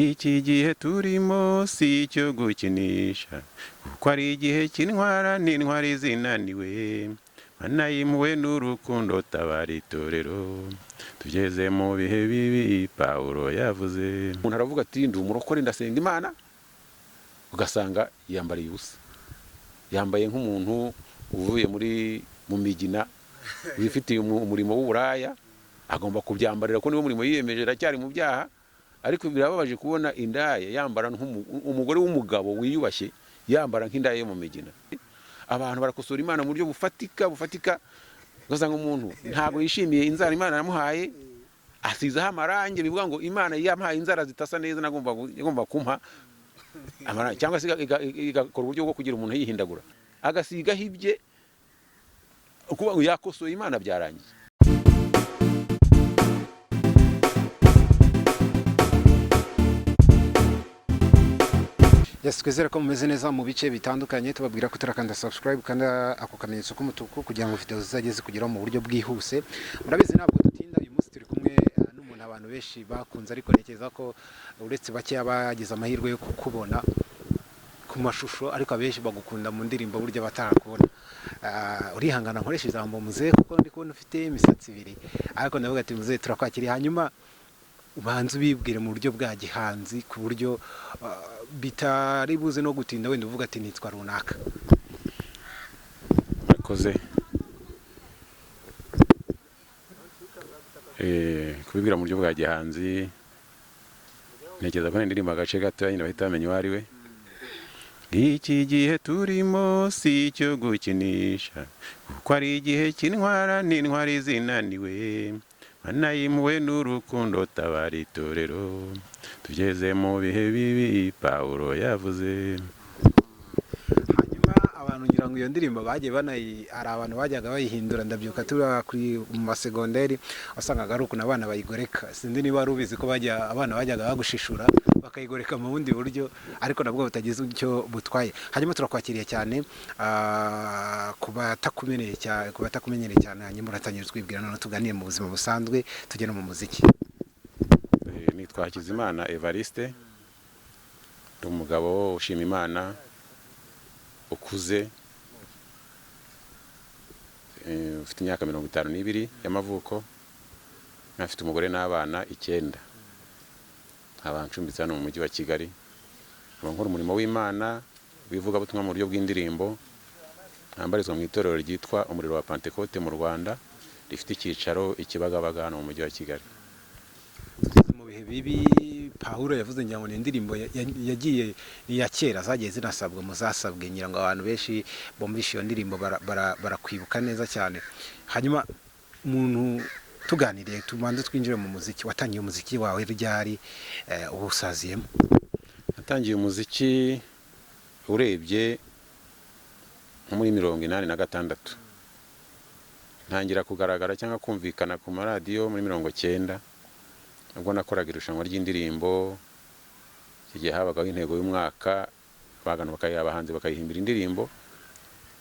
Iki gihe turimo si icyo gukinisha, kuko ari igihe cy'intwara n'intwari zinaniwe. Mana y'impuhwe n'urukundo, tabara itorero, tugeze mu bihe bibi Pawulo yavuze. Umuntu aravuga ati: "Ndi umurokore, ndasenga Imana," ugasanga yambariye ubusa, yambaye nk'umuntu uvuye muri mu migina, wifitiye umurimo w'uburaya. Agomba kubyambarira ko niwo murimo yiyemeje, aracyari mu byaha. Ariko birababaje kubona indaya yambara umugore w'umugabo wiyubashye yambara nk'indaya yo mu migina. Abantu barakosora Imana mu buryo bufatika bufatika, ugasanga umuntu ntabwo yishimiye inzara Imana yamuhaye, asizeho amarangi. Bivuga ngo Imana yampaye inzara zitasa neza, nagomba kumpa amarangi, cyangwa se igakora uburyo bwo kugira umuntu yihindagura, agasigaho ibye, ukuvuga ngo yakosoye Imana, byarangiye. Yes, twizere ko mumeze neza mu bice bitandukanye. Tubabwira ko turakanda subscribe, kanda ako kamenyetso k'umutuku kugira ngo video zizajye zikugeraho mu buryo bwihuse. Murabizi, ntabwo dutinda. Uyu munsi turi kumwe n'umuntu abantu benshi bakunze, ariko ntekereza ko uretse bakeya bagize amahirwe yo kukubona ku mashusho, ariko abenshi bagukunda mu ndirimbo burya batarakubona. Urihangana nkoresha ijambo muzehe kuko ndi kubona ufite imisatsi ibiri, ariko ndavuga ati: "Muzehe, turakwakiriye." Hanyuma ubanze ubibwire mu buryo bwa gihanzi, ku buryo bitari buze no gutinda, wenda uvuga ati: "Nitwa runaka." Murakoze. Kubibwira mu buryo bwa gihanzi, ntekereza ko indirimbo agace gato nyine bahita bamenya uwo ari we. Iki gihe turimo si icyo gukinisha, kuko ari igihe cy'intwara n'intwari zinaniwe. Mana y'impuhwe n'urukundo, tabara itorero, tugeze mu bihe bibi Pawulo yavuze. Hanyuma abantu, ngira ngo iyo ndirimbo bagiye banayi, hari abantu bajyaga bayihindura. Ndabyuka turi kuri mu masegonderi, wasangaga ari ukuntu abana bayigoreka. Sinzi niba wari ubizi ko bajya abana bajyaga bagushishura bakayigoreka mu bundi buryo, ariko nabwo butagize icyo butwaye. Hanyuma turakwakiriye cyane ku batakumenyereye cyane, ku batakumenyereye cyane. Hanyuma uratangira twibwira, noneho tuganire mu buzima busanzwe, tujye no mu muziki. Nitwa Hakizimana Evariste, ndi umugabo ushima Imana, ukuze, ufite imyaka 52 y'amavuko, afite umugore n'abana icyenda. Nkaba ncumbitse hano mu mujyi wa Kigali, nkaba nkora umurimo w'Imana w'ivugabutumwa mu buryo bw'indirimbo, nkambarizwa mu itorero ryitwa Umuriro wa Pantekote mu Rwanda, rifite icyicaro i Kibagabaga hano mu mujyi wa Kigali. Tugeze mu bihe bibi Pawulo yavuze. Ngira ngo ni indirimbo yagiye ni iya kera, zagiye zinasabwa mu zasabwe. Ngira ngo abantu benshi bumvishe iyo ndirimbo barakwibuka neza cyane. Hanyuma umuntu tuganiriye, tubanze twinjire mu muziki. Watangiye umuziki wawe ryari, ubu usaziyemo? Natangiye umuziki urebye nko muri 86, ntangira kugaragara cyangwa kumvikana ku maradiyo muri 90, ubwo nakoraga irushanwa ry'indirimbo. Icyo gihe habagaho intego y'umwaka, bagana bakayiha abahanzi bakayihimbira indirimbo,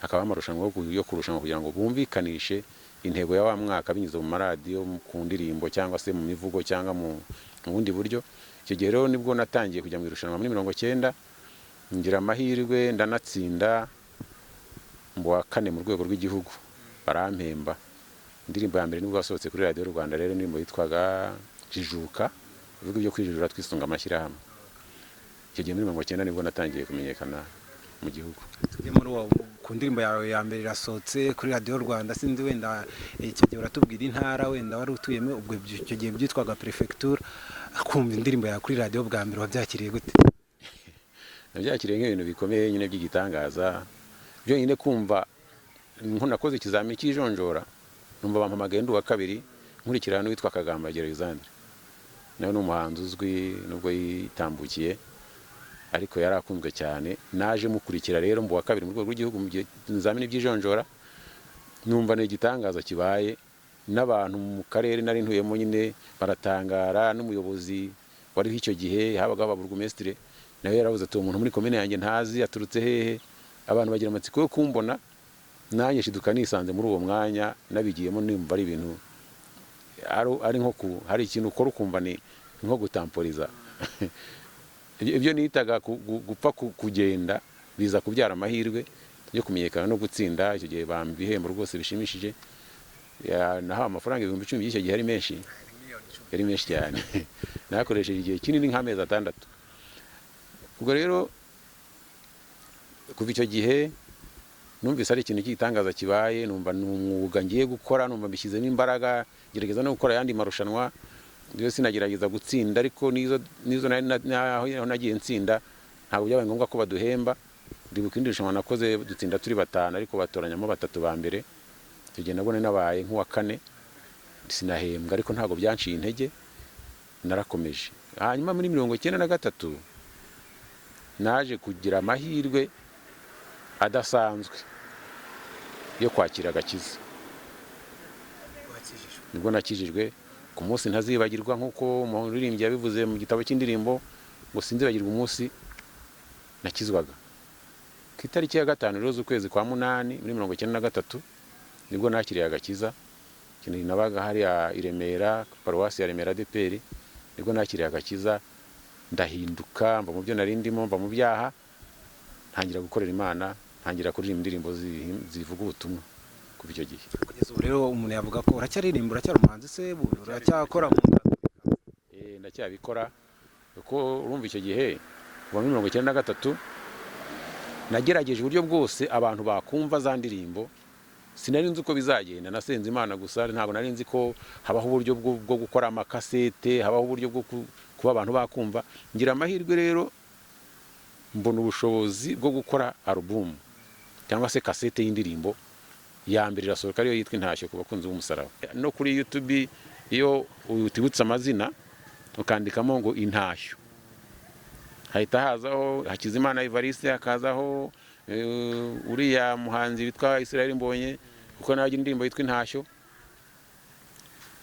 hakabaho amarushanwa yo kurushanwa kugira ngo bumvikanishe intego ya wa mwaka binyuze mu maradiyo, ku ndirimbo cyangwa se mu mivugo cyangwa mu bundi buryo. Icyo gihe rero nibwo natangiye kujya mu irushanwa muri 90, ngira amahirwe ndanatsinda mu wa kane mu rwego rw'igihugu, barampemba. Indirimbo ya mbere nibwo yasohotse kuri Radiyo Rwanda rero, indirimbo yitwaga "Jijuka", ivuga ibyo kwijijura twisunga amashyirahamwe. Icyo gihe muri 90 nibwo natangiye kumenyekana mu gihugu. Tujye muri uwo, ku ndirimbo yawe ya mbere irasohotse kuri Radiyo Rwanda. Sinzi wenda icyo gihe uratubwira intara wenda wari utuyemo, ubwo icyo gihe byitwaga perefegitura. Kumva indirimbo yawe kuri radiyo bwa mbere, wabyakiriye gute? Nabyakiriye nk'ibintu bikomeye nyine by'igitangaza. Byonyine kumva nko nakoze ikizamini cy'ijonjora, numva bampamagaye ndi uwa kabiri, nkurikirana n'uwitwa Kagambage Alexandre, nawe ni umuhanzi uzwi nubwo yitambukiye, ariko yari akunzwe cyane. Naje mukurikira rero mu wa kabiri mu rwego rw'igihugu mu bizamini by'ijonjora, numva ni igitangaza kibaye. N'abantu mu karere nari ntuyemo nyine baratangara, n'umuyobozi wariho icyo gihe, habaga ababurugumesitire, nawe yaravuze ati: "Uwo muntu muri komine yanjye ntazi aturutse hehe?" Abantu bagira amatsiko yo kumbona, nanjye shiduka nisanze muri uwo mwanya, nabigiyemo nimva ari ibintu ari nko hari ikintu ukora ukumva ni nko gutamporiza. Ibyo nitaga gupfa kugenda biza kubyara amahirwe yo kumenyekana no gutsinda. Icyo gihe bampa ibihembo rwose bishimishije. Nahawe amafaranga 10,000 by'icyo gihe, ari menshi, yari menshi cyane. Nakoresheje igihe kinini nk'amezi 6. Ubwo rero kuva icyo gihe numvise ari ikintu cy'igitangaza kibaye, numva ni umwuga ngiye gukora, numva mbishyizemo imbaraga, ngerageza no gukora ayandi marushanwa. Rero sinagerageza gutsinda, ariko nizo nari naho nagiye nsinda, ntabwo byabaye ngombwa ko baduhemba. Ndibuka irindi rushanwa nakoze, dutsinda turi batanu, ariko batoranyamo batatu ba mbere. Icyo gihe nabwo nari nabaye nk'uwa kane, sinahembwa, ariko ntabwo byanciye intege, narakomeje. Hanyuma muri 93 naje kugira amahirwe adasanzwe yo kwakira agakiza. Nibwo nakijijwe ku munsi ntazibagirwa, nk'uko umuririmbyi yabivuze mu gitabo cy'indirimbo ngo sinzibagirwa umunsi nakizwaga. Ku itariki ya 5 rero z'ukwezi kwa munani muri 93 nibwo nakiriye agakiza. Ikintu nabaga hariya i Remera, paruwasi ya Remera ADEPR, nibwo nakiriye agakiza, ndahinduka, mva mu byo nari ndimo, mva mu byaha, ntangira gukorera Imana, ntangira kuririmba indirimbo zivuga ubutumwa kuva icyo gihe. Kugeza ubu rero umuntu yavuga ko uracyaririmba, uracyari umuhanzi se, uracyakora mu nganzo? Ndacyabikora, kuko urumva icyo gihe kuva muri 93 nagerageje uburyo bwose abantu bakumva za ndirimbo. Sinari nzi uko bizagenda, nasenze Imana gusa. Ntabwo nari nzi ko habaho uburyo bwo gukora amakasete, habaho uburyo bwo kuba abantu bakumva. Ngira amahirwe rero mbona ubushobozi bwo gukora alubumu cyangwa se kasete y'indirimbo ya mbere, irasohoka, ariyo yitwa Intashyo ku bakunzi b'umusaraba. No kuri YouTube, iyo utibutse amazina ukandikamo ngo Intashyo, hahita hazaho Hakizimana Evariste, hakazaho uriya muhanzi witwa Israel Mbonye, kuko nawe agira indirimbo yitwa Intashyo.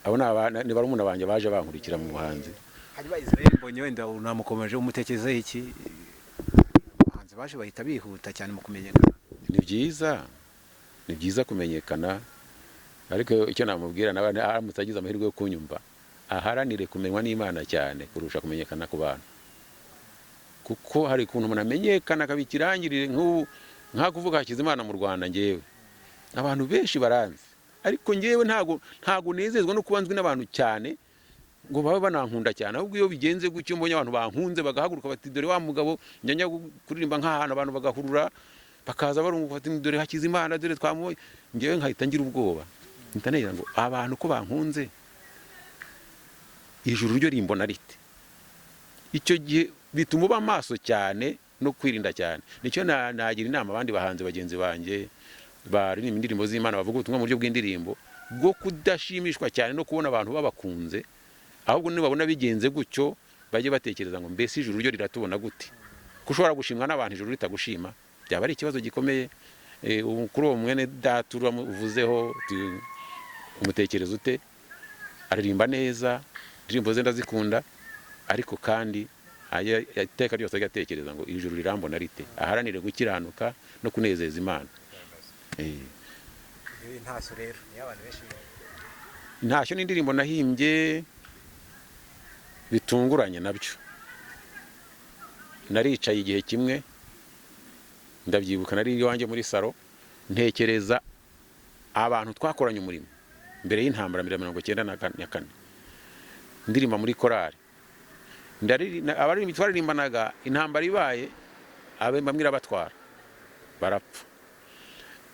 Abo ni barumuna banjye baje bankurikira mu buhanzi. Hanyuma Israel Mbonye wenda unamukomeje, umutekerezaho iki? Abahanzi baje bahita bihuta cyane mu kumenyekana. Ni byiza, ni byiza kumenyekana, ariko icyo namubwira nawe, aramutse agize amahirwe yo kunyumva, aharanire kumenywa n'Imana cyane kurusha kumenyekana ku bantu, kuko hari ukuntu umuntu amenyekana akaba ikirangirire. Nk'ubu nka kuvuga Hakizimana mu Rwanda, ngewe abantu benshi baranzi, ariko ngewe ntago nezezwa no kuba nzwi n'abantu cyane ngo babe banankunda cyane. Ahubwo iyo bigenze gutyo, mbonye abantu bankunze bagahaguruka bati dore wa mugabo, njya kuririmba nk'ahantu abantu bagahurura bakaza barunguka bati dore Hakizimana, dore twamubonye, ngewe nkahita ngira ubwoba, mpita ntekereza ngo abantu ko bankunze, ijuru ryo rimbona rite? Icyo gihe bituma uba maso cyane no kwirinda cyane. Nicyo nagira inama abandi bahanzi bagenzi banjye baririmba indirimbo z'Imana, bavuga ubutumwa mu buryo bw'indirimbo, bwo kudashimishwa cyane no kubona abantu babakunze, ahubwo nibabona bigenze gutyo bajye batekereza ngo mbese ijuru ryo riratubona gute? Ko ushobora gushimwa n'abantu, ijuru ritagushima, byaba ari ikibazo gikomeye. Ubu kuri uwo mwene data uvuzeho uti, umutekereza ute? Aririmba neza, indirimbo ze ndazikunda, ariko kandi iteka ryose ajya atekereza ngo ijuru rirambona rite, aharanire gukiranuka no kunezeza Imana. Intashyo rero niyo abantu benshi Intashyo ni indirimbo nahimbye bitunguranye nabyo. Naricaye igihe kimwe, ndabyibuka, nari iwanjye muri salo, ntekereza abantu twakoranye umurimo mbere y'intambara, mbere ya 94, ndirimba muri korari. Abaririmbyi twaririmbanaga, intambara ibaye, abe bamwe irabatwara barapfa.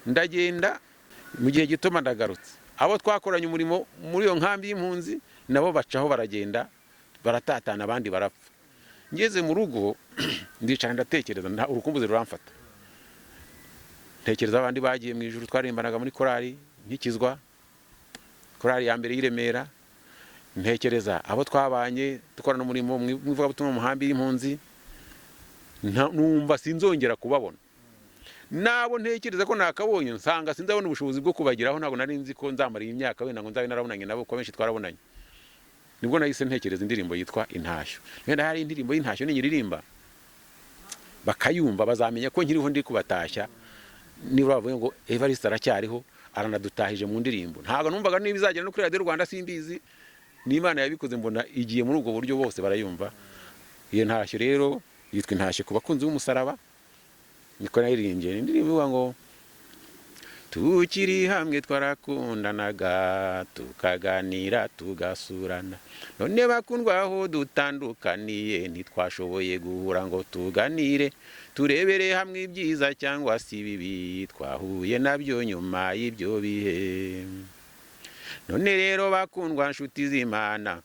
Ndagenda, mu gihe gito mba ndagarutse, abo twakoranye umurimo muri iyo nkambi y'impunzi nabo bacaho baragenda, baratatana, abandi barapfa. Ngeze mu rugo ndicara ndatekereza, urukumbuzi ruramfata, ntekereza abandi bagiye mu ijuru twaririmbanaga muri korari nkikizwa, korari ya mbere y'i Remera. Ntekereza abo twabanye dukorana umurimo mu ivugabutumwa mu nkambi y'impunzi, numva sinzongera kubabona. Nabo ntekereza ko nakabonye, nsanga sinzabona ubushobozi bwo kubageraho. Ntabwo nari nzi ko nzamara iyi myaka wenda ngo nzabe narabonanye nabo, kuko benshi twarabonanye. Nibwo nahise ntekereza indirimbo yitwa Intashyo. Wenda hari indirimbo y'intashyo, ninyiririmba bakayumva, bazamenya ko nkiriho, ndi kubatashya. Nibura bavuge ngo Evariste aracyariho, aranadutahije mu ndirimbo. Ntabwo numvaga niba izagera no kuri Radiyo Rwanda, simbizi, n'Imana yabikoze, mbona igiye muri ubwo buryo, bose barayumva iyo ntashyo rero. Yitwa Intashyo ku bakunzi b'umusaraba, niko naririmbye. Ni indirimbo ivuga ngo: "Tukiri hamwe twarakundanaga, tukaganira, tugasurana. None bakundwa, aho dutandukaniye, ntitwashoboye guhura ngo tuganire, turebere hamwe ibyiza cyangwa se ibibi twahuye nabyo nyuma y'ibyo bihe. None rero bakundwa, nshuti z'Imana,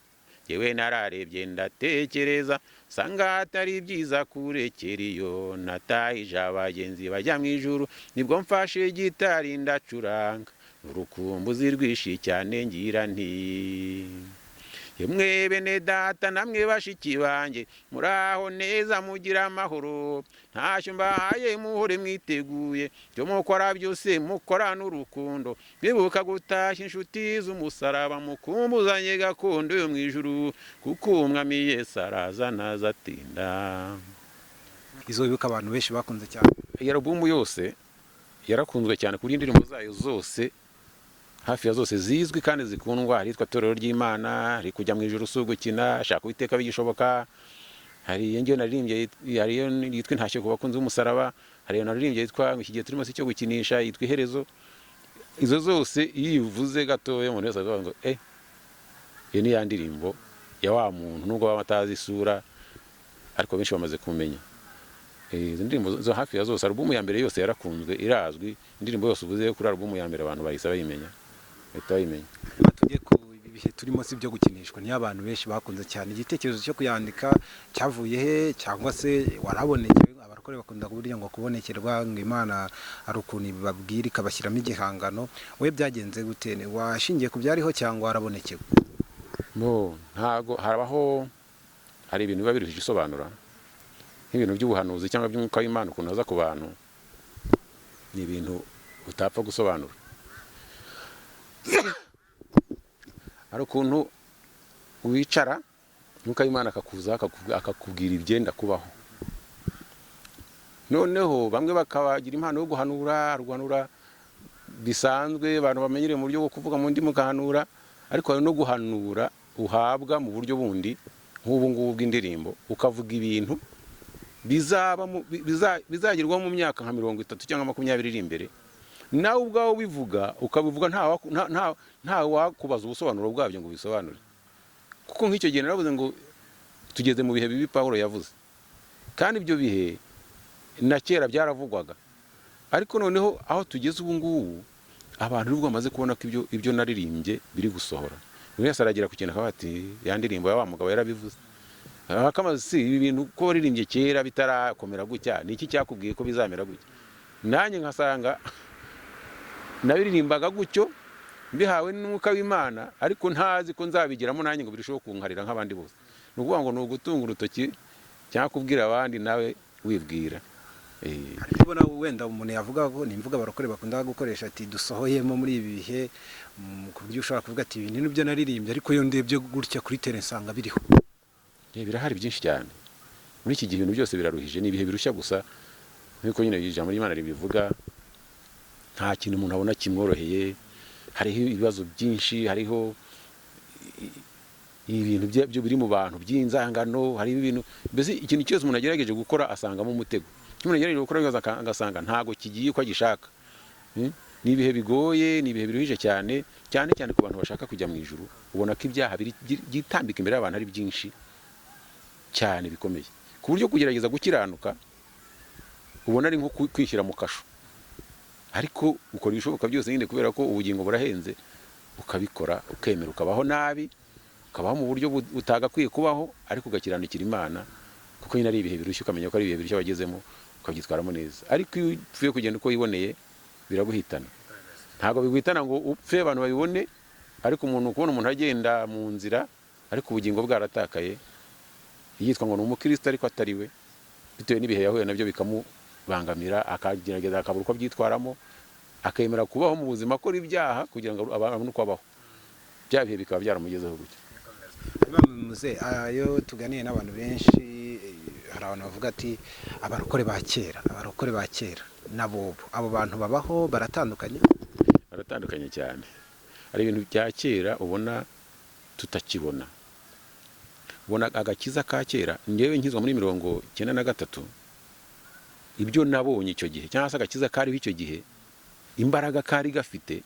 yewe nararebye ndatekereza, nsanga atari byiza kurekera iyo natahije abagenzi bajya mu ijuru. Nibwo mfashe gitari ndacuranga, urukumbuzi rwinshi cyane, ngira nti: 'Yemwe bene data namwe bashiki banjye, muraho neza, mugira amahoro. Ntacyo mbahaye, muhore mwiteguye, ibyo mukora byose mukora n'urukundo, mwibuka gutashya inshuti z'umusaraba, mukumbuzanye gakondo yo mu ijuru, kuko Umwami Yesu araza ntazatinda.'" Izo wibuka abantu benshi bakunze cyane? Iyi alubumu yose yarakunzwe cyane, ku buryo indirimbo zayo zose, hafi ya zose, zizwi kandi zikundwa. Hari itwa Torero ry'Imana, hari Kujya mu Ijuru si ugukina, Shaka Uwiteka bigishoboka, hari iyo ngiyo naririmbye, hari iyo yitwa Intashyo ku bakunzi b'umusaraba, hari iyo naririmbye yitwa ngo Iki gihe turimo si icyo gukinisha, yitwa Iherezo. Izo zose iyo uyivuze gatoya, umuntu wese avuga ngo: "Eh, iyo ni ya ndirimbo ya wa muntu," nubwo baba batazi isura, ariko benshi bamaze kumenya. Izi ndirimbo zo hafi ya zose, alubumu ya mbere yose yarakunzwe, irazwi. Indirimbo yose uvuze kuri alubumu ya mbere, abantu bahise bayimenya, bahita bayimenya. Hanyuma tujye ku ibi bihe turimo si ibyo gukinishwa, niyo abantu benshi bakunze cyane. Igitekerezo cyo kuyandika cyavuye he, cyangwa se warabonekewe? Abarokore bakunda burya ngo kubonekerwa, ngo Imana hari ukuntu ibabwira ikabashyiramo igihangano. We byagenze gute? Washingiye ku byariho cyangwa warabonekewe? Bo ntago harabaho, hari ibintu biba biruhije isobanura, nk'ibintu by'ubuhanuzi cyangwa by'umwuka w'Imana ukuntu aza ku bantu, ni ibintu utapfa gusobanura. Hari ukuntu wicara, umwuka w'Imana akakuza, akakubwira ibyenda kubaho. Noneho bamwe bakabagira impano yo guhanura, guhanura bisanzwe abantu bamenyereye mu buryo bwo kuvuga mu ndimi ugahanura, ariko hari no guhanura uhabwa mu buryo bundi nk'ubu ngubu bw'indirimbo, ukavuga ibintu bizaba bizagerwaho mu myaka nka 30 cyangwa 20 iri imbere. Nawe ubwawe ubivuga, ukabivuga nta wakubaza ubusobanuro bwabyo ngo ubisobanure. Kuko nk'icyo gihe naravuze ngo tugeze mu bihe bibi Pawulo yavuze, kandi ibyo bihe na kera byaravugwaga, ariko noneho aho tugeze ubu ngubu, abantu nibwo bamaze kubona ko ibyo naririmbye biri gusohora. Buri wese aragera ku kintu akavuga ati: "Ya ndirimbo ya wa mugabo yarabivuze." Akamaze si ibi bintu ko waririmbye kera bitarakomera gutya, ni iki cyakubwiye ko bizamera gutya? Nanjye nkasanga nabiririmbaga gutyo mbihawe n'umwuka w'Imana, ariko ntazi ko nzabigeramo nanjye ngo birusheho kunkarira nk'abandi bose. Ni ukuvuga ngo ni ugutunga urutoki cyangwa kubwira abandi nawe wibwira. Ubona wenda umuntu yavuga ko ni imvugo abarokore bakunda gukoresha, ati dusohoyemo muri ibi bihe, ku buryo ushobora kuvuga ati: "Ibintu nibyo naririmbye, ariko iyo ndebye gutya kuri terrain nsanga biriho." Birahari byinshi cyane. Muri iki gihe ibintu byose biraruhije, ni ibihe birushya gusa, nk'uko nyine ijambo ry'Imana ribivuga. Nta kintu umuntu abona kimworoheye. Hariho ibibazo byinshi, hariho ibintu byo biri mu bantu by'inzangano, hariho ibintu, mbese ikintu cyose umuntu agerageje gukora asangamo umutego. Icyo umuntu agerageje gukora cyose agasanga ntago kigiye uko agishaka. Ni ibihe bigoye, ni ibihe biruhije cyane cyane cyane ku bantu bashaka kujya mu ijuru. Ubona ko ibyaha byitambika imbere y'abantu ari byinshi cyane bikomeye, ku buryo kugerageza gukiranuka ubona ari nko kwishyira mu kasho, ariko ukora ibishoboka byose nyine kubera ko ubugingo burahenze, ukabikora, ukemera ukabaho nabi, ukabaho mu buryo butagakwiye kubaho, ariko ugakiranukira Imana, kuko nyine ari ibihe birushya, ukamenya ko ari ibihe birushya wagezemo, ukabyitwaramo neza. Ariko iyo upfuye kugenda uko wiboneye, biraguhitana. Ntabwo biguhitana ngo upfe abantu babibone, ariko umuntu kubona umuntu agenda mu nzira ariko ubugingo bwaratakaye, yitwa ngo ni umukristo ariko atari we, bitewe n'ibihe yahuye nabyo bikamubangamira, akagerageza akabura uko abyitwaramo, akemera kubaho mu buzima akora ibyaha kugira ngo abone uko abaho, bya bihe bikaba byaramugezeho gutyo. Muze, ayo tuganiye n'abantu benshi, hari abantu bavuga ati: "Abarokore ba kera, abarokore ba kera n'abubu." Abo bantu babaho baratandukanye? Baratandukanye cyane. Hari ibintu bya kera ubona tutakibona. Ubona agakiza ka kera, ngewe nkizwa muri 93, ibyo nabonye icyo gihe cyangwa se agakiza kariho icyo gihe, imbaraga kari gafite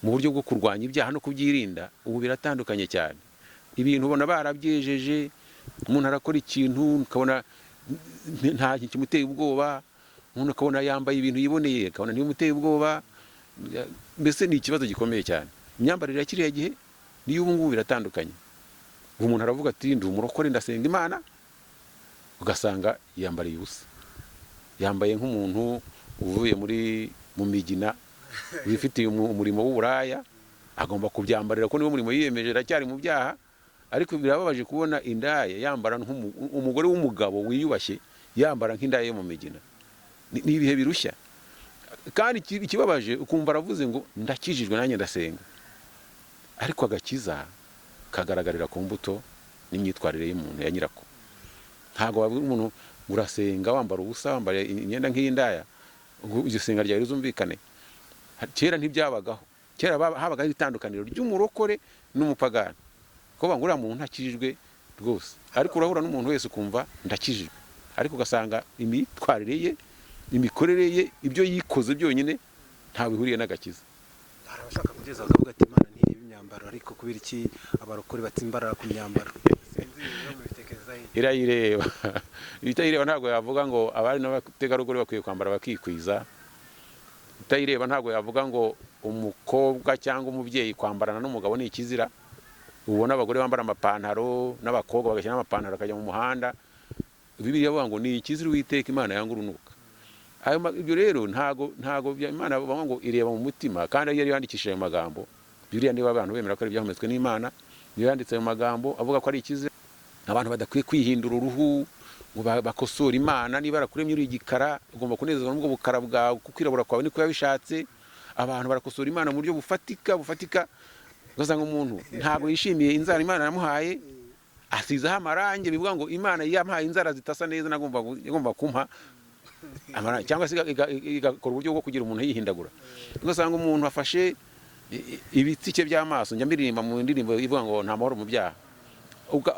mu buryo bwo kurwanya ibyaha no kubyirinda, ubu biratandukanye cyane. Ibintu ubona barabyejeje, umuntu arakora ikintu ukabona nta kintu kimuteye ubwoba, umuntu akabona yambaye ibintu yiboneye akabona ntibimuteye ubwoba. Mbese ni ikibazo gikomeye cyane. Imyambarire ya kiriya gihe n'iyo ubu ngubu biratandukanye. Ubu umuntu aravuga ati: "Ndi umurokore, ndasenga Imana," ugasanga yambariye ubusa, yambaye nk'umuntu uvuye muri mu migina wifitiye umurimo w'uburaya. Agomba kubyambarira ko niwo murimo yiyemeje, aracyari mu byaha. Ariko birababaje kubona indaya yambara umugore w'umugabo wiyubashye yambara nk'indaya yo mu migina. Ni ibihe birushya. Kandi ikibabaje, ukumva aravuze ngo: "Ndakijijwe, nanjye ndasenga." Ariko agakiza kagaragarira ku mbuto n'imyitwarire y'umuntu ya nyirako. Ntabwo wabwira umuntu ngo urasenga wambara ubusa, wambara imyenda nk'iy'indaya, ngo iryo senga ryawe rizumvikane. Kera ntibyabagaho. Kera habagaho itandukaniro ry'umurokore n'umupagani, kuko ngo uriya muntu ntakijijwe rwose. Ariko urahura n'umuntu wese ukumva: "Ndakijijwe," ariko ugasanga imyitwarire ye, imikorere ye, ibyo yikoze byonyine ntawe bihuriye n'agakiza. Hari abashaka kugeza bakavuga ati: "Imana ntireba imyambaro, ariko kubera iki abarokore batsimbarara ku myambaro?" Sinzi ibibazo mubitekerezaho iki? Irayireba. Itayireba ntabwo yavuga ngo abari n'abategarugori bakwiye kwambara bakikwiza. Itayireba ntabwo yavuga ngo umukobwa cyangwa umubyeyi kwambarana n'umugabo ni ikizira. Ubona abagore bambara amapantaro n'abakobwa bagashyira amapantaro akajya mu muhanda. Bibiliya ivuga ngo ni ikizira, Uwiteka Imana yanga urunuka. Ibyo rero ntago Imana bavuga ngo ireba mu mutima, kandi ariyo yandikishije ayo magambo. Bibiliya, niba abantu bemera ko ari ibyahumetswe n'Imana, niyo yanditse ayo magambo avuga ko ari ikizira, abantu badakwiye kwihindura uruhu ngo bakosore Imana. Niba yarakuremye uri igikara, ugomba kunezezwa n'ubwo bukara bwawe, kuko kwirabura kwawe niko yabishatse. Abantu barakosora Imana mu buryo bufatika bufatika, ugasanga umuntu ntabwo yishimiye inzara Imana yamuhaye, asizeho amarangi. Bivuga ngo Imana yampaye inzara zitasa neza, nagomba kumpa amarangi, cyangwa se igakora uburyo bwo kugira umuntu yihindagura. Ugasanga umuntu afashe ibitsike by'amaso, njya mbiririmba mu ndirimbo ivuga ngo nta mahoro mu byaha,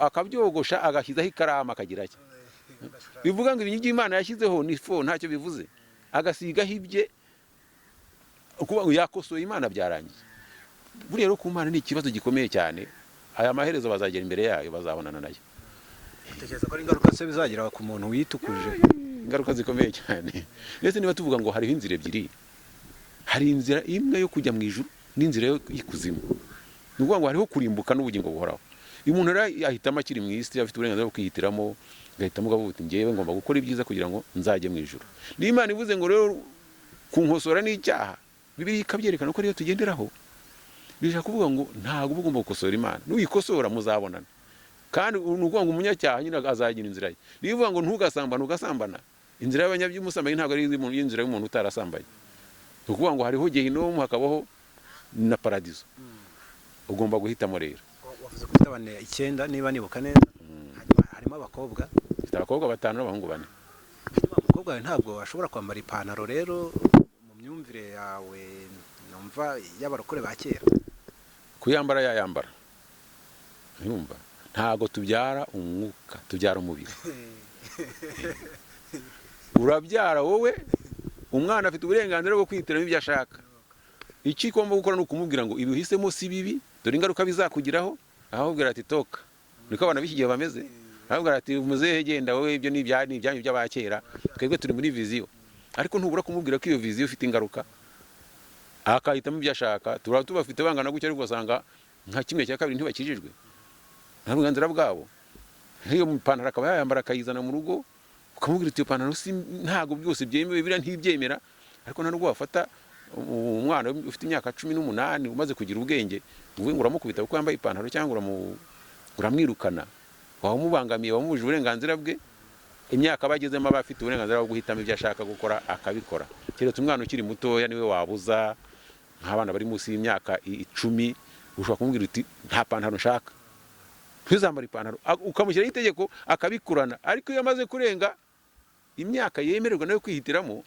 akabyogosha, agashyizaho ikaramu, akagira atya, bivuga ngo ibintu by'Imana yashyizeho ni fo, ntacyo bivuze, agasigaho ibye, ukuvuga ngo yakosoye Imana, byarangiye. Buriya rero ku Mana ni ikibazo gikomeye cyane. Aya maherezo bazagera imbere yayo, bazabonana nayo. Utekereza ko ari ingaruka se bizagira ku muntu witukuje? Ingaruka zikomeye cyane. Ndetse niba tuvuga ngo hariho inzira ebyiri, hari inzira imwe yo kujya mu ijuru n'inzira yo y'ikuzimu, ni ukuvuga ngo hariho kurimbuka n'ubugingo buhoraho. Iyo umuntu rero ahitamo akiri mu isi, afite uburenganzira bwo kwihitiramo, agahitamo ukavuga uti: "Ngewe ngomba gukora ibyiza kugira ngo nzajye mu ijuru." Niba Imana ivuze ngo rero kunkosora n'icyaha, Bibiliya ikabyerekana ko ariyo tugenderaho, bishaka kuvuga ngo ntabwo uba ugomba gukosora Imana. Nuyikosora muzabonana. Kandi ni ukuvuga ngo umunyacyaha nyine azagira inzira ye. Niba uvuga ngo ntugasambane ugasambana, inzira y'abanyabyaha ntabwo ari inzira y'umuntu utarasambanye. Ni ukuvuga ngo hariho gehinomu, hakabaho na paradizo, ugomba guhitamo rero. Wavuze ko ufite abana icyenda, niba nibuka neza. Hanyuma harimo abakobwa? Mfite abakobwa batanu n'abahungu bane. Hanyuma umukobwa wawe ntabwo ashobora kwambara ipantaro rero, mu myumvire yawe numva y'abarokore ba kera? Kuyambara yayambara. Yumva, ntabwo tubyara umwuka, tubyara umubiri. Urabyara wowe, umwana afite uburenganzira bwo kwihitiramo ibyo ashaka. Icyo ugomba gukora ni ukumubwira ngo ibi uhisemo si bibi, dore ingaruka bizakugiraho. Ahamubwira ati: "Toka." Niko abana b'iki gihe bameze. Aramubwira ati: "Muzehe, genda wowe, ibyo ni ibyanyu by'abakera, twebwe turi muri vision." Ariko ntubura kumubwira ko iyo vision ifite ingaruka, akahitamo ibyo ashaka. Turaba tubafite bangana gutya, ariko ugasanga nka kimwe cya kabiri ntibakijijwe. Nta burenganzira bwabo. Nk'iyo pantaro akaba yayambara akayizana mu rugo, ukamubwira uti: "Iyo pantaro si, ntabwo byose byemewe, biriya ntibyemera." Ariko nta nubwo wafata umwana ufite imyaka 18 umaze kugira ubwenge ngo uvuge ngo uramukubita kuko yambaye ipantaro, cyangwa uramwirukana. Waba umubangamiye, wamubujije uburenganzira bwe. Imyaka aba agezemo aba afite uburenganzira bwo guhitamo ibyo ashaka gukora, akabikora, keretse umwana ukiri mutoya niwe wabuza. Nk'abana bari munsi y'imyaka 10, ushobora kumubwira uti: "Nta pantaro nshaka, ntuzambare ipantaro," ukamushyiraho itegeko akabikurana. Ariko iyo amaze kurenga imyaka yemererwa nawe kwihitiramo,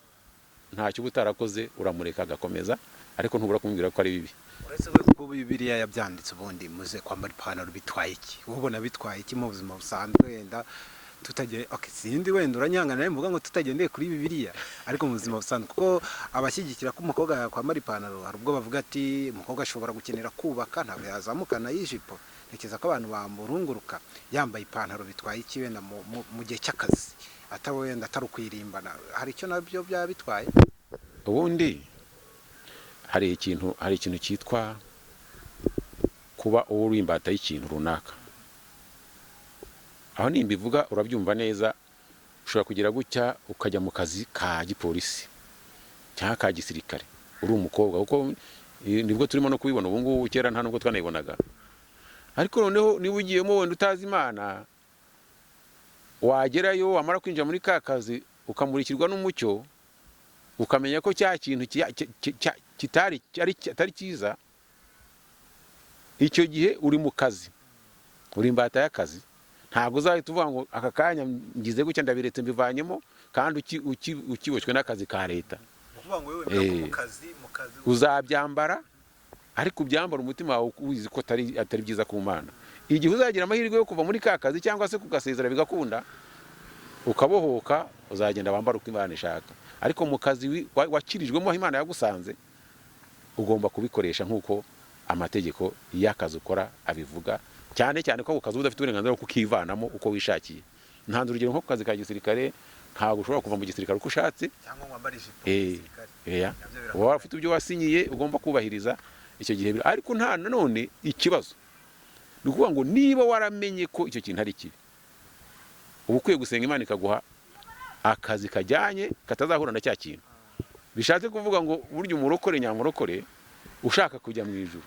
ntacyo uba utarakoze, uramureka agakomeza. Ariko ntubura kumubwira ko ari bibi. Uretse we, kuko Bibiliya yabyanditse, ubundi muze kwambara ipantaro bitwaye iki? Wowe ubona bitwaye iki mu buzima busanzwe? Wenda tutagiye, okay, sindi, wenda uranyangana mvuga ngo tutagendeye kuri Bibiliya, ariko mu buzima busanzwe, kuko abashyigikira ko umukobwa yakwambara ipantaro hari ubwo bavuga ati umukobwa ashobora gukenera kubaka, ntabwo yazamukana y'ijipo. Ntekereza ko abantu bamurunguruka yambaye ipantaro. Bitwaye iki wenda mu gihe cy'akazi, atari wenda atari ukwirimbana? Hari icyo nabyo byaba bitwaye? Ubundi hari ikintu cyitwa kuba uri imbata y'ikintu runaka. Aho nimbivuga urabyumva neza. Ushobora kugira gutya ukajya mu kazi ka gipolisi cyangwa ka gisirikare uri umukobwa, kuko nibwo turimo no kubibona ubu ngubu. Kera nta nubwo twanayibonaga. Ariko noneho niba ugiyemo wenda utazi Imana, wagerayo, wamara kwinjira muri ka kazi, ukamurikirwa n'umucyo, ukamenya ko cya kintu kitari atari cyiza, icyo gihe uri mu kazi, uri imbata y'akazi. Ntabwo uzahita uvuga ngo aka kanya ngize gutya, ndabiretse, mbivanyemo, kandi ukiboshywe n'akazi ka leta. Ukuvuga ngo wowe wemera ko mu kazi Uzabyambara, ariko ubyambara umutima wawe ubizi ko atari byiza ku Mana. Igihe uzagira amahirwe yo kuva muri ka kazi cyangwa se kugasezera bigakunda, ukabohoka, uzagenda wambara uko Imana ishaka. Ariko mu kazi wakirijwemo, aho Imana yagusanze, ugomba kubikoresha nk'uko amategeko y'akazi ukora abivuga, cyane cyane ko ako kazi uba udafite uburenganzira bwo kukivanamo uko wishakiye. Ntanze urugero nko ku kazi ka gisirikare, ntabwo ushobora kuva mu gisirikare uko ushatse cyangwa ngo wambare ijipo y'igisirikare. Nabyo birakomeye. Uba ufite ibyo wasinyiye ugomba kubahiriza icyo gihe. Ariko nta nanone ikibazo ni ukuvuga ngo niba waramenye ko icyo kintu ari kibi, uba ukwiye gusenga Imana ikaguha akazi kajyanye katazahura na cya kintu. Bishatse kuvuga ngo burya umurokore nyamurokore ushaka kujya mu ijuru,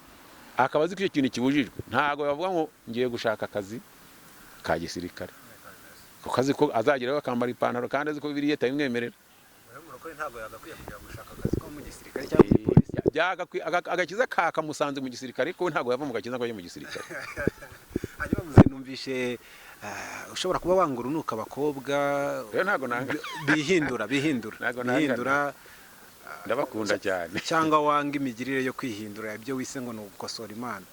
akaba azi ko icyo kintu kibujijwe, ntabwo bavuga ngo ngiye gushaka akazi ka gisirikare, ako kazi ko azageraho akambara ipantaro kandi azi ko Bibiliya itabimwemerera. Umurokore ntabwo yagakwiye kujya gushaka akazi ko mu gisirikare cyangwa mu gipolisi. Agakiza kakamusanze mu gisirikare, ko ntabwo yava mu gakiza ngo ajye mu gisirikare. Hanyuma muze numvishe ushobora kuba wanga urunuka abakobwa Rero ntabwo nanga. bihindura Ntabwo nangana. bihindura. Ndabakunda cyane. Cyangwa wanga imigirire yo kwihindura, ibyo wise ngo ni ugukosora Imana.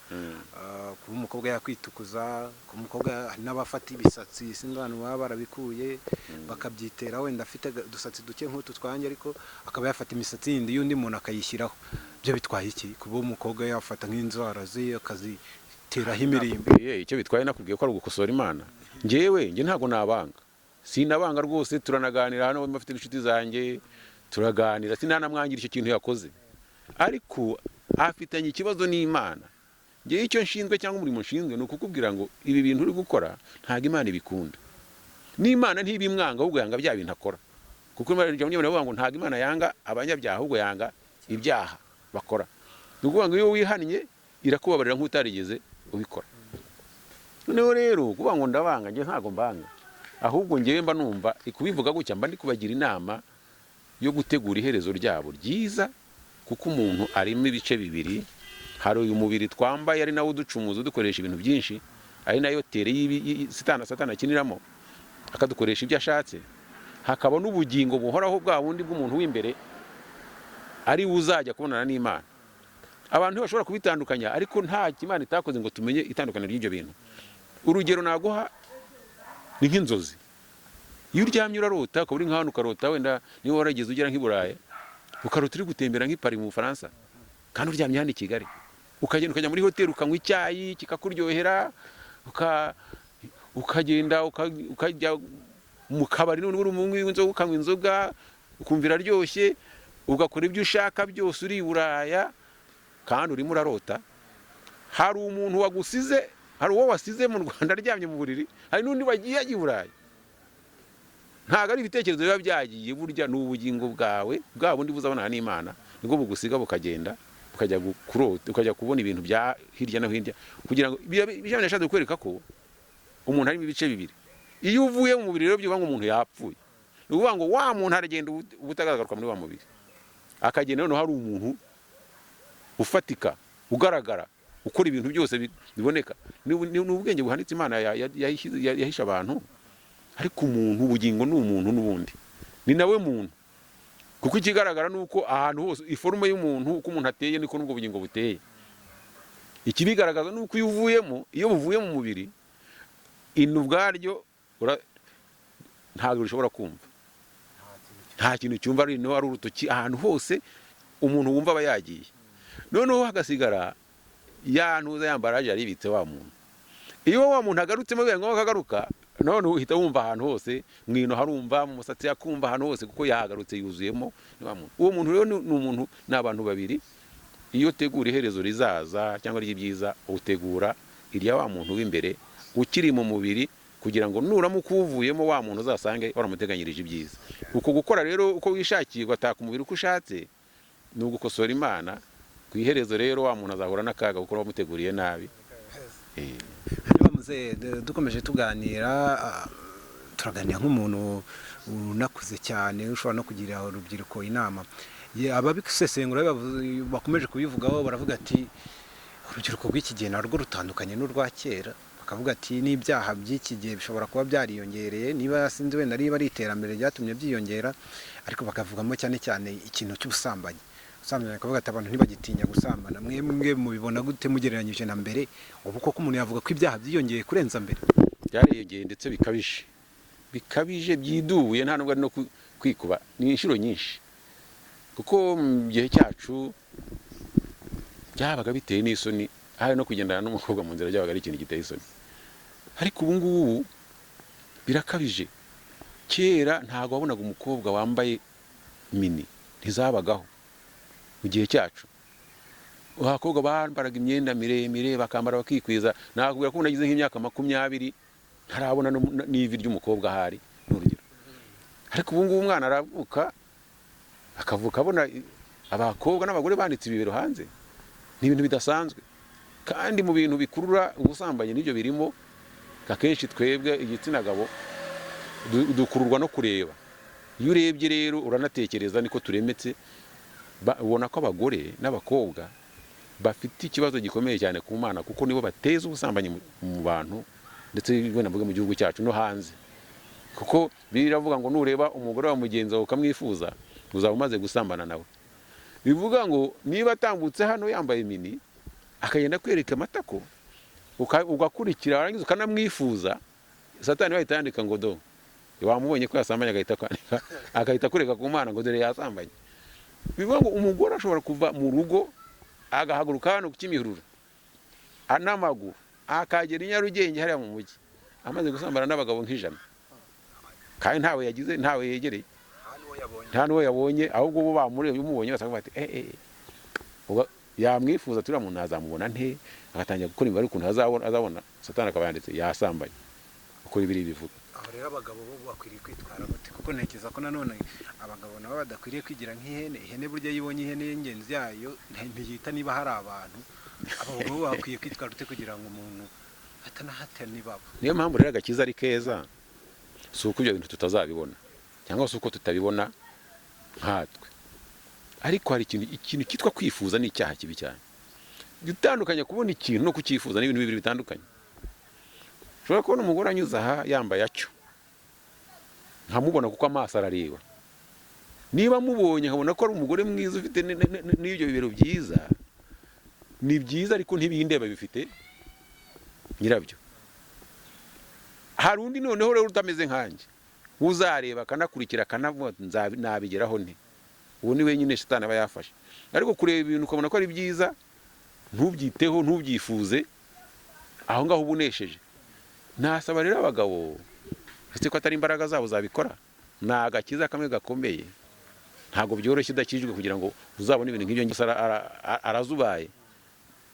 Kuba umukobwa yakwitukuza, kuba umukobwa, hari n'abafata ibisatsi, sinzi abantu baba barabikuye, bakabyitera, wenda afite udusatsi duke nk'utu twanjye, ariko akaba yafata imisatsi yindi y'undi muntu akayishyiraho. Byo bitwaye iki kuba umukobwa yafata nk'inzara ze akaziteraho imirimbo? Nakubwiye icyo bitwaye, nakubwiye ko ari ugukosora Imana. Njye ntabwo nabanga, sinabanga rwose. Turanaganira hano, bafite inshuti zanjye, turaganira, sinanamwangira icyo kintu yakoze, ariko afitanye ikibazo n'Imana. Njyewe icyo nshinzwe cyangwa umurimo nshinzwe ni ukukubwira ngo ibi bintu uri gukora ntabwo Imana ibikunda. N'Imana ntibimwanga, ahubwo yanga bya bintu akora, kuko Imana iravuga ngo ntabwo Imana yanga abanyabyaha, ahubwo yanga ibyaha bakora. Ni ukuvuga ngo iyo wihannye irakubabarira nk'utarigeze ubikora. Noneho rero kuvuga ngo ndabanga, njye ntabwo mbanga, ahubwo njyewe mba numva kubivuga gutya mba ndi kubagira inama yo gutegura iherezo ryabo ryiza, kuko umuntu arimo ibice bibiri. Hari uyu mubiri twambaye, ari nawo uducumuza, udukoresha ibintu byinshi, ari nayo tere satani akiniramo akadukoresha ibyo ashatse. Hakaba n'ubugingo buhoraho, bwa bundi bw'umuntu w'imbere, ari we uzajya kubonana n'Imana. Abantu ntibashobora kubitandukanya, ariko nta Imana itakoze ngo tumenye itandukaniro ry'ibyo bintu. Urugero naguha ni nk'inzozi. Iyo uryamye urarota, ukaba uri nk'ahantu ukarota, wenda niba warageze ugera nk'i Burayi, ukarota uri gutembera nk'i Paris mu Bufaransa kandi uryamye hano i Kigali, ukagenda ukajya muri hoteli, ukanywa icyayi kikakuryohera, ukagenda ukajya mu kabari, none uri umunywi w'inzoga, ukanywa inzoga ukumva iraryoshye, ugakora ibyo ushaka byose uri i Buraya kandi urimo urarota. Hari umuntu wagusize, hari uwo wasize mu Rwanda aryamye mu buriri, hari n'undi wagiye ajya i Burayi. Ntabwo ari ibitekerezo biba byagiye, burya ni ubugingo bwawe bwa bundi buzabonana n'Imana, nibwo bugusiga bukagenda, bukajya kurota, ukajya kubona ibintu bya hirya no hirya, kugira ngo bijya nashatse kukwereka ko umuntu arimo ibice bibiri. Iyo uvuye mu mubiri rero, byuba ngo umuntu yapfuye, ni ukuvuga ngo wa muntu aragenda ubutagaragaruka muri wa mubiri, akagenda noneho hari umuntu ufatika, ugaragara, ukora ibintu byose biboneka. Ni ubwenge buhanitse Imana yahishe abantu, ariko umuntu, ubugingo ni umuntu n'ubundi ni nawe muntu. Kuko ikigaragara ni uko ahantu hose iforme y'umuntu, uko umuntu ateye, niko n'ubwo bugingo buteye. Ikibigaragaza ni uko iyo uvuyemo, iyo buvuye mu mubiri, ino ubwaryo ntabwo rishobora kumva, nta kintu cyumva, ari ino, ari urutoki, ahantu hose umuntu wumva aba yagiye. Noneho hagasigara ya ntuza yambaraje yaribitse wa muntu. Iyo wa muntu agarutsemo, bibaye ngombwa akagaruka, none uhita wumva ahantu hose, mwino harumva, mu musatsi akumva, ahantu hose, kuko yahagarutse yuzuyemo, ni wa muntu. Uwo muntu rero ni umuntu, ni abantu babiri. Iyo utegura iherezo rizaza cyangwa ry'ibyiza, utegura irya wa muntu w'imbere ukiri mu mubiri, kugira ngo nuramuka uwuvuyemo, wa muntu uzasange waramuteganyirije ibyiza. Uko gukora rero uko wishakiye, ugataka umubiri uko ushatse, ni ugukosora Imana. Ku iherezo rero wa muntu azahura n'akaga kuko wamuteguriye nabi. Hanyuma muzehe, dukomeje tuganira, turaganira nk'umuntu unakuze cyane ushobora no kugira urubyiruko inama. Ababisesengura bakomeje kubivugaho, baravuga ati urubyiruko rw'iki gihe narwo rutandukanye n'urwa kera. Bakavuga ati n'ibyaha by'iki gihe bishobora kuba byariyongereye, niba sinzi wenda niba ari iterambere ryatumye byiyongera, ariko bakavugamo cyane cyane ikintu cy'ubusambanyi. Ubusambanyi, bakavuga ati abantu ntibagitinya gusambana. Mwebwe mubibona gute mugereranyije na mbere? Ubu koko umuntu yavuga ko ibyaha byiyongeye kurenza mbere? Byariyongeye ndetse bikabije, bikabije byidubuye, nta nubwo ari no kwikuba, ni inshuro nyinshi. Kuko mu gihe cyacu byabaga biteye n'isoni, hari no kugendana n'umukobwa mu nzira byabaga ari ikintu giteye isoni, ariko ubu ngubu birakabije. Kera ntabwo wabonaga umukobwa wambaye mini, ntizabagaho mu gihe cyacu. Abakobwa bambaraga imyenda miremire, bakambara bakikwiza. Nakubwira ko ubu nagize nk'imyaka 20 ntarabona n'ivi ry'umukobwa ahari, ni urugero. Ariko ubu ngubu umwana aravuka, akavuka abona abakobwa n'abagore banditse ibibero hanze. Ni ibintu bidasanzwe, kandi mu bintu bikurura ubusambanyi n'ibyo birimo. Akenshi twebwe igitsina gabo dukururwa no kureba. Iyo urebye rero uranatekereza, niko turemetse. Ubona ko abagore n'abakobwa bafite ikibazo gikomeye cyane ku Mana, kuko nibo bateza ubusambanyi mu bantu, ndetse wenda mvuge mu gihugu cyacu no hanze. Kuko biravuga ngo nureba umugore wa mugenzi wawe ukamwifuza, uzaba umaze gusambana nawe. Bivuga ngo niba atambutse hano yambaye mini, akagenda kwereka amatako, ugakurikira, warangiza ukanamwifuza, Satani bahita yandika ngo do wamubonye ko yasambanye, agahita kwandika, agahita kureka ku Mana ngo dore yasambanye. Bivuga ngo umugore ashobora kuva mu rugo, agahaguruka hano ku Kimihurura n'amaguru, akagera i Nyarugenge hariya mu mujyi, amaze gusambana n'abagabo nk'100, kandi ntawe yagize, ntawe yegereye, nta n'uwo yabonye. Ahubwo bo bamurebye, umubonye bose bati eh eh, yamwifuza, turiya muntu azamubona nte? Agatangira gukora imibare ukuntu azabona, Satani akaba yanditse yasambanye, uko Bibiri bivuga. Aho rero abagabo bo bakwiriye kwitwara gute? Kuko ntekereza ko nanone abagabo nabo badakwiriye kwigira nk'ihene. Ihene burya iyo ibonye ihene y'ingenzi yayo ntiyita niba hari abantu. Abagabo bo bakwiye kwitwara gute kugira ngo umuntu atanahatana ibaba? Niyo mpamvu rero agakiza ari keza. Si uko ibyo bintu tutazabibona cyangwa se uko tutabibona nkatwe, ariko hari ikintu cyitwa kwifuza, ni icyaha kibi cyane. Gutandukanya kubona ikintu no kucyifuza ni ibintu bibiri bitandukanye. Ushobora kubona umugore anyuze aha yambaye atyo, nkamubona kuko amaso arareba. Niba mubonye nkabona ko ari umugore mwiza ufite n'ibyo bibero byiza, ni byiza, ariko ntibindeba, bifite nyirabyo. Hari undi noneho rero utameze nkanjye, uzareba akanakurikira, akanavuga ati nabigeraho nte? Uwo ni wenyine Shitani aba yafashe. Ariko kureba ibintu ukabona ko ari byiza, ntubyiteho, ntubyifuze, aho ngaho uba unesheje. Nasaba rero abagabo, uretse ko atari imbaraga zabo zabikora, ni agakiza kamwe gakomeye. Ntabwo byoroshye udakijijwe kugira ngo uzabone ibintu nk'ibyo ngibyo. Arazubaye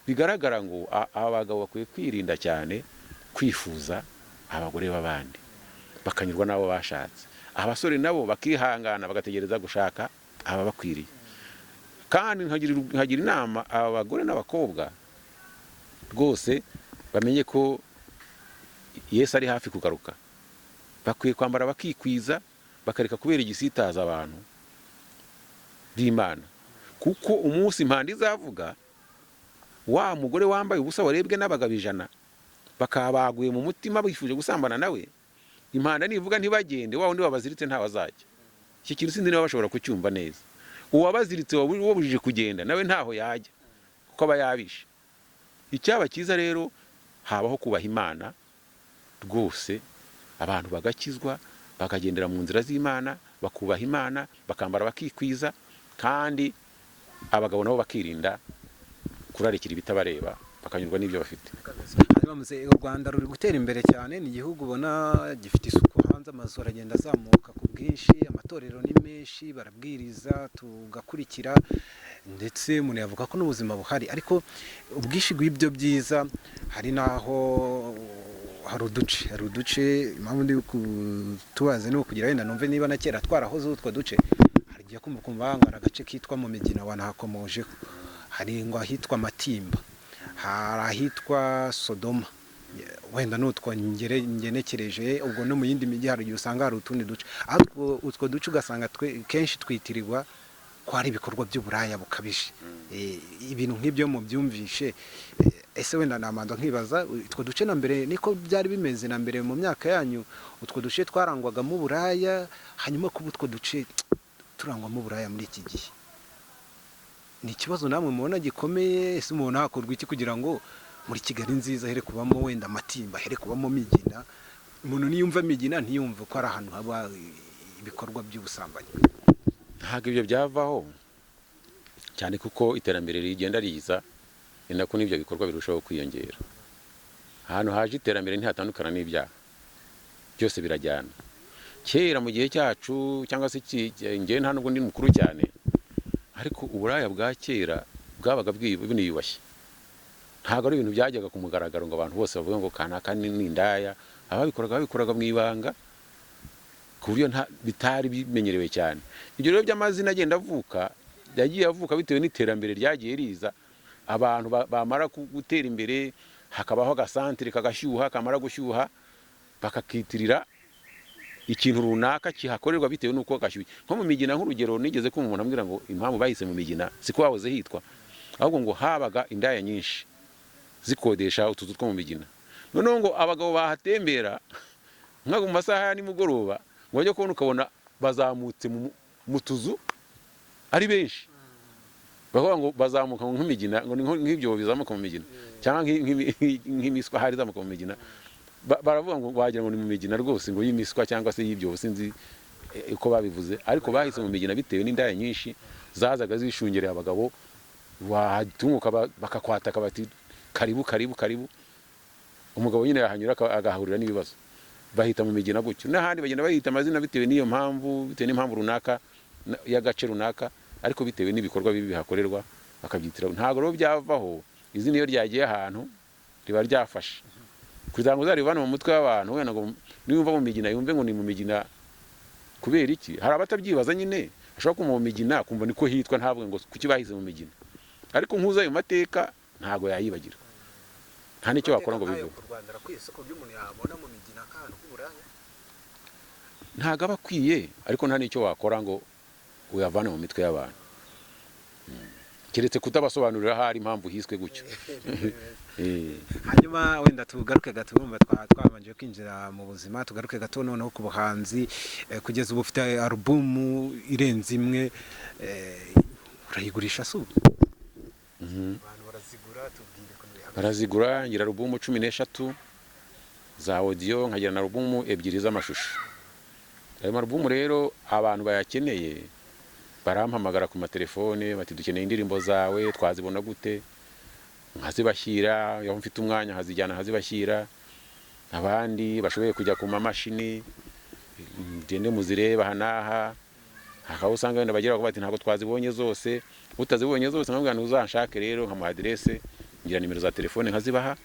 bigaragara ngo abagabo bakwiye kwirinda cyane kwifuza abagore b'abandi, bakanyurwa n'abo bashatse. Abasore nabo bakihangana, bagategereza gushaka ababakwiriye. Kandi nkagira inama aba bagore n'abakobwa rwose, bamenye ko Yesu ari hafi kugaruka. Bakwiye kwambara bakikwiza, bakareka kubera igisitaza abantu b'Imana, kuko umunsi impanda izavuga, wa mugore wambaye ubusa warebwe n'abagabo 100 bakaba baguye mu mutima bifuje gusambana nawe, impanda nivuga ntibagende, wa wundi wabaziritse ntawe azajya. Iki kintu sinzi niba bashobora kucyumva neza. Uwabaziritse, wabujije kugenda, nawe ntaho yajya kuko aba yabishe. Icyaba cyiza rero, habaho kubaha Imana rwose, abantu bagakizwa, bakagendera mu nzira z'Imana, bakubaha Imana, bakambara bakikwiza, kandi abagabo nabo bakirinda kurarikira ibitabareba, bakanyurwa n'ibyo bafite. Hanyuma muze, u Rwanda ruri gutera imbere cyane, ni igihugu ubona gifite isuku hanze, amazu aragenda azamuka ku bwinshi, amatorero ni menshi, barabwiriza tugakurikira, ndetse umuntu yavuga ko n'ubuzima buhari. Ariko ubwinshi bw'ibyo byiza, hari n'aho hari uduce, impamvu ndi kutubaza ni ukugira wenda numve niba na kera twarahoze utwo duce. Hari igihe kumva ngo hari agace kitwa mu Migina, wanahakomojeho, hari ngo ahitwa Matimba, hari ahitwa Sodoma, wenda n'utwo ngenekereje. Ubwo no mu yindi mijyi hari igihe usanga hari utundi duce, ariko utwo duce ugasanga kenshi twitirirwa ko hari ibikorwa by'uburaya bukabije. Ibintu nk'ibyo mubyumvishe, ese wenda namanza nkibaza, utwo duce na mbere niko byari bimeze? Na mbere mu myaka yanyu utwo duce twarangwagamo uburaya? Hanyuma kuba utwo duce turangwamo uburaya muri iki gihe ni ikibazo namwe mubona gikomeye? Ese umuntu hakorwa iki kugira ngo muri Kigali nziza here kubamo wenda Matimba, here kubamo Migina, umuntu niyumva Migina ntiyumve ko ari ahantu haba ibikorwa by'ubusambanyi? Ntabwo ibyo byavaho cyane, kuko iterambere rigenda riza ni nako n'ibyo bikorwa birushaho kwiyongera. Ahantu haje iterambere ntihatandukana n'ibyaha, byose birajyana. Kera mu gihe cyacu, cyangwa se njyewe nta nubwo ndi mukuru cyane, ariko uburaya bwa kera bwabaga buniyubashye. Ntabwo ari ibintu byajyaga ku mugaragaro ngo abantu bose bavuge ngo kanaka ni indaya. Ababikoraga babikoraga mu ibanga, ku buryo bitari bimenyerewe cyane. Ibyo rero by'amazina agenda avuka, yagiye avuka bitewe n'iterambere ryagiye riza. Abantu bamara gutera imbere, hakabaho agasantere kagashyuha, kamara gushyuha bakakitirira ikintu runaka kihakorerwa bitewe n'uko gashyushye. Nko mu Migina, nk'urugero, nigeze kumva umuntu ambwira ngo impamvu bahise mu Migina siko hahoze hitwa, ahubwo ngo habaga indaya nyinshi zikodesha utuzu two mu Migina. Noneho ngo abagabo bahatembera nka mu masaha ya nimugoroba, ngo bajye kubona ukabona bazamutse mu tuzu ari benshi, bakavuga ngo bazamuka nk'imigina, ngo ni nk'ibyobo bizamuka mu migina, cyangwa nk'imiswa hari izamuka mu migina. Baravuga ngo wagira ngo ni mu migina rwose, ngo y'imiswa cyangwa se y'ibyobo, sinzi uko babivuze, ariko bahise mu migina bitewe n'indaya nyinshi zazaga zishungereye abagabo, watunguka bakakwataka bati: "Karibu, karibu, karibu." Umugabo nyine yahanyura agahahurira n'ibibazo, bahita mu migina gutyo. N'ahandi bagenda bahita amazina bitewe n'iyo mpamvu, bitewe n'impamvu runaka y'agace runaka, ariko bitewe n'ibikorwa bibi bihakorerwa bakabyitira. Ntabwo rero byavaho, izina iyo ryagiye ahantu riba ryafashe, kugira ngo uzarivane mu mutwe w'abantu, wenda ngo niyumva mu migina yumve ngo ni mu migina kubera iki. Hari abatabyibaza nyine, ashobora kumva mu migina kumva niko hitwa, ntavuge ngo kuki bahise mu migina. Ariko nkuza ayo mateka ntabwo yayibagira, nta n'icyo wakora ngo biveho. Ku Rwanda arakwiye isoko ry'umuntu yabona mu migina nk'ahantu h'uburaya? Ntabwo aba akwiye, ariko nta n'icyo wakora ngo uyavane mu mitwe y'abantu, keretse kutabasobanurira ahari impamvu hiswe gutyo. Hanyuma wenda tugaruke gato, urumva twabanje kwinjira mu buzima, tugaruke gato noneho ku buhanzi. Kugeza ubu ufite alubumu irenze imwe, urayigurisha se ubu? Abantu barazigura? Tubwire ukuntu bihagaze. Barazigura. Ngira alubumu 13 za audio, nkagira na alubumu 2 z'amashusho. Ayo marubumu rero, abantu bayakeneye barampamagara ku matelefone bati: "Dukeneye indirimbo zawe, twazibona gute?" Nkazibashyira. Iyo mfite umwanya nkazijyana nkazibashyira. Abandi bashoboye kujya ku mamashini, mugende muzirebe aha n'aha. Hakaba usanga wenda bagira bati: "Ntabwo twazibonye zose." Utazibonye zose nkabwira nti: "Uzanshake rero." Nkamuha aderese, ngira nimero za telefone nkazibaha,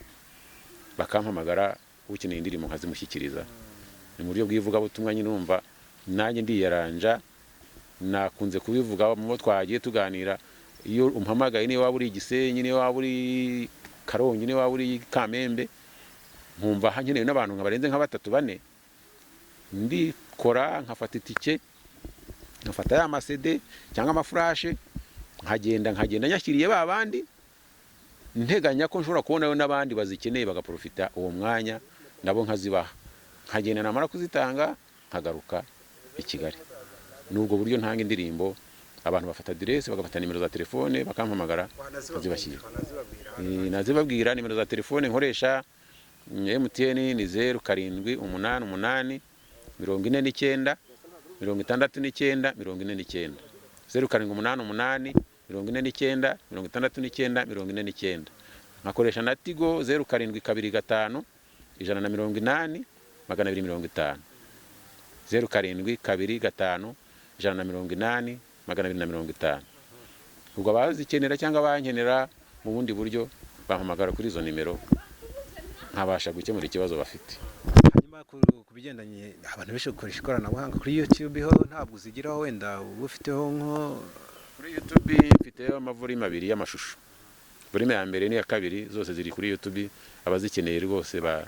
bakampamagara, ukeneye indirimbo nkazimushyikiriza. Ni mu buryo bw'ivugabutumwa nyine, urumva nanjye ndiyaranja. Nakunze kubivuga mu bo twagiye tuganira, iyo umpamagaye, niyo waba uri Gisenyi, niyo waba uri Karongi, niyo waba uri Kamembe, nkumva nkenewe n'abantu nka barenze nka batatu, bane, ndikora nkafata itike, nkafata ya ma CD cyangwa amafurashe, nkagenda nyashyiriye ba bandi, nteganya ko nshobora kubonayo n'abandi bazikeneye, bagaprofita uwo mwanya nabo nkazibaha, nkagenda, namara kuzitanga nkagaruka i Kigali. Ni ubwo buryo ntanga indirimbo. Abantu bafata aderesi, bagafata nimero za telefone, bakampamagara nkazibashyira. Nazibabwira nimero za telefone nkoresha. MTN ni 0788 49 69 49, 0788 49 69 49. Nkakoresha na Tigo, 0725 180 250, 0725 180 250. Ubwo abazikenera cyangwa abankenera mu bundi buryo bampamagara kuri izo nimero, nkabasha gukemura ikibazo bafite. Hanyuma ku bigendanye, abantu benshi gukoresha ikoranabuhanga, kuri YouTube ho ntabwo uzigiraho? Wenda uba ufiteho nko Kuri YouTube mfiteho amavolume abiri y'amashusho. Volume ya mbere n'iya kabiri zose ziri kuri YouTube. Abazikeneye rwose ba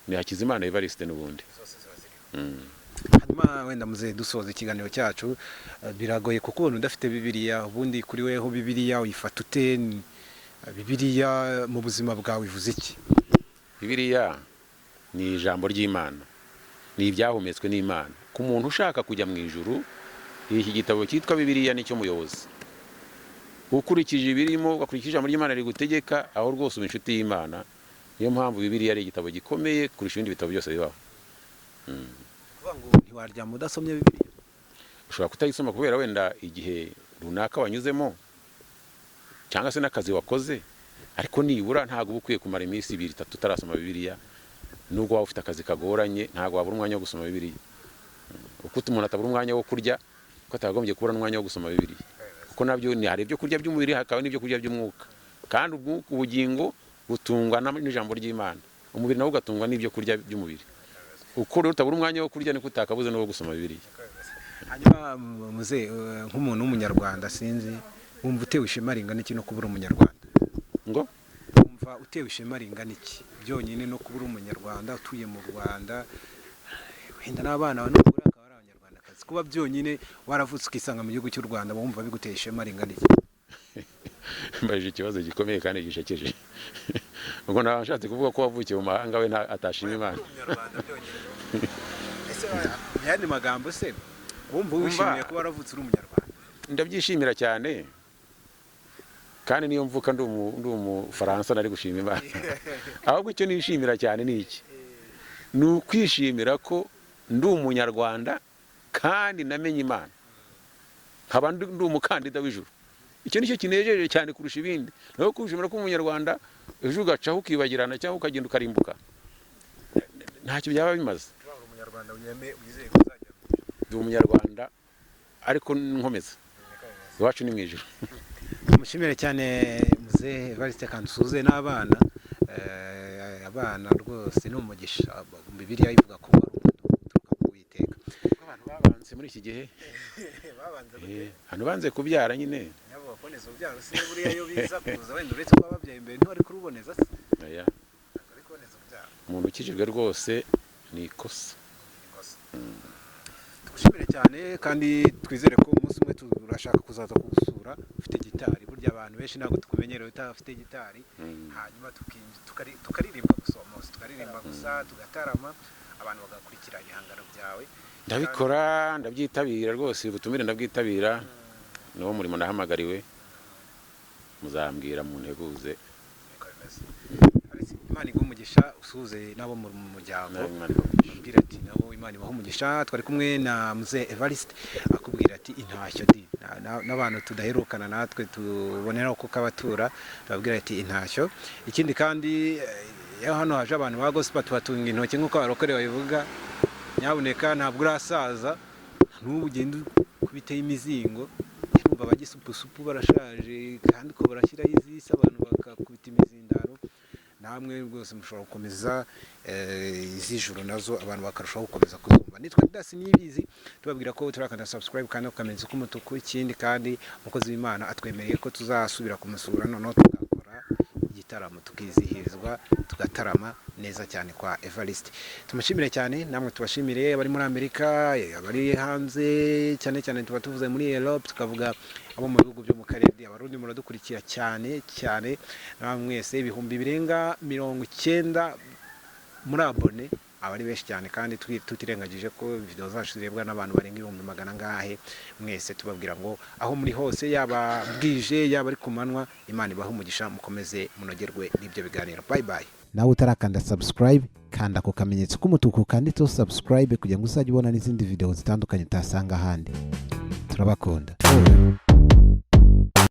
ni Hakizimana Evariste n'ubundi. Hanyuma wenda muze dusoza ikiganiro cyacu, biragoye kukubona udafite Bibiliya. Ubundi kuri weho Bibiliya uyifata ute? Bibiliya mu buzima bwawe ivuze iki? Bibiliya ni ijambo ry'Imana, ni ibyahumetswe n'Imana. Ku muntu ushaka kujya mu ijuru, iki gitabo cyitwa Bibiliya nicyo muyobozi. Ukurikije ibirimo, ugakurikije ijambo ry'Imana rigutegeka, aho rwose uba inshuti y'Imana. Niyo mpamvu Bibiliya ari igitabo gikomeye kurusha ibindi bitabo byose bibaho. Kuvuga ngo ntiwaryama udasomye Bibiliya? Ushobora kutayisoma kubera wenda igihe runaka wanyuzemo cyangwa se n'akazi wakoze, ariko nibura ntabwo uba ukwiye kumara iminsi 2, 3 utarasoma Bibiliya. Nubwo waba ufite akazi kagoranye, ntabwo wabura umwanya wo gusoma Bibiliya. Uko umuntu atabura umwanya wo kurya, ko atakagombye kubura n'umwanya wo gusoma Bibiliya, kuko nabyo ni hari ibyo kurya by'umubiri, hakaba n'ibyo kurya by'umwuka. Kandi ubugingo butungwa n'ijambo ry'Imana, umubiri nawo ugatungwa n'ibyo kurya by'umubiri. Uko rero utabura umwanya wo kurya, niko utakabuze n'uwo gusoma Bibiliya. Hanyuma muze, nk'umuntu w'Umunyarwanda, sinzi, wumva utewe ishema ringana iki no kuba uri Umunyarwanda? Ngo? Wumva utewe ishema ringana iki byonyine no kuba uri Umunyarwanda, utuye mu Rwanda, wenda n'abana bawe n'umugore akaba ari Abanyarwandakazi? Kuba byonyine waravutse ukisanga mu gihugu cy'u Rwanda, wumva biguteye ishema ringana iki? Mbajije ikibazo gikomeye kandi gishekeje. Ubwo naba nshatse kuvuga ko wavukiye mu mahanga we atashima Imana? Ese mu yandi magambo se, wumva wishimiye kuba waravutse uri Umunyarwanda? Ndabyishimira cyane, kandi niyo mvuka ndi Umufaransa nari gushima Imana. Ahubwo icyo nishimira cyane ni iki? Ni ukwishimira ko ndi Umunyarwanda kandi namenye Imana, nkaba ndi umukandida w'ijuru. Icyo nicyo kinejeje cyane kurusha ibindi. Naho kwishimira ko Umunyarwanda, ejo ugacaho ukibagirana cyangwa ukagenda ukarimbuka, ntacyo byaba bimaze. Umunyarwanda wizeye ko uzajya Ndi Umunyarwanda, ariko nkomeza iwacu ni mu ijuru. Mushimire cyane muzehe Evariste Kansuze n'abana. Abana rwose ni umugisha. Bibiliya ivuga ko ari umuntu uturuka ku Uwiteka. Abantu babanze muri iki gihe Babanze? Abantu banze kubyara nyine. Nyabo bakuboneza urubyaro se, buriya iyo biza kuza, wenda uretse kuba babyaye imbere, ntiwari kuruboneza se? Oya. Bari kuboneza urubyaro. Umuntu ukijijwe rwose ni ikosa. Ikosa. Tugushimire cyane, kandi twizere ko umunsi umwe turashaka kuzaza kugusura ufite gitari. Burya abantu benshi ntabwo tukumenyereye utafite gitari. Hanyuma tukaririmba gusa uwo munsi, tukaririmba gusa, tugatarama, abantu bagakurikira ibihangano byawe. Ndabikora, ndabyitabira rwose, ubutumire ndabwitabira. Niwo murimo nahamagariwe. Muzambwira mu nteguze. Niko bimeze. Imana iguhe umugisha, usuhuze n'abo mu muryango. Nawe Imana iguhe umugisha. Abwira ati nabo Imana ibaha umugisha. Twari kumwe na muzehe Evariste, akubwira ati intashyo di n'abantu tudaherukana natwe tuboneraho kuko abatura tubabwira ati intashyo. Ikindi kandi, iyo hano haje abantu ba gospel tubatunga intoki nk'uko abarokore babivuga. Nyabuneka, ntabwo urasaza, n'ubu ugenda ukubiteho imizingo. Urumva abagisupusupu barashaje, kandi ko barashyiraho izisi, abantu bakakubita imizindaro. Namwe rwose mushobora gukomeza iz'ijuru nazo, abantu bakarushaho gukomeza kuzumva. Nitwa Didasi Niyibizi, tubabwira ko turakanda subscribe kandi akamenyetso k'umutuku. Ikindi kandi, umukozi w'Imana atwemereye ko tuzasubira kumusura, noneho tugakora igitaramo, tukizihizwa, tugatarama neza cyane kwa Evariste. Tumushimire cyane, namwe tubashimire, abari muri Amerika, abari hanze, cyane cyane tuba tuvuze muri Europe, tukavuga abo mu bihugu byo mu karere. Abarundi muradukurikira cyane cyane, namwe mwese ibihumbi birenga 90 muri abone. Aba ari benshi cyane, kandi tutirengagije ko video zacu zirebwa n'abantu barenga 100,000 angahe. Mwese tubabwira ngo aho muri hose, yaba bwije, yaba ari ku manywa, Imana ibahe umugisha, mukomeze munogerwe n'ibyo biganiro. Bye bye. Nawe utarakanda subscribe, kanda ako kamenyetso k'umutuku kanditseho subscribe kugira ngo uzajye ubona n'izindi video zitandukanye utasanga ahandi. Turabakunda.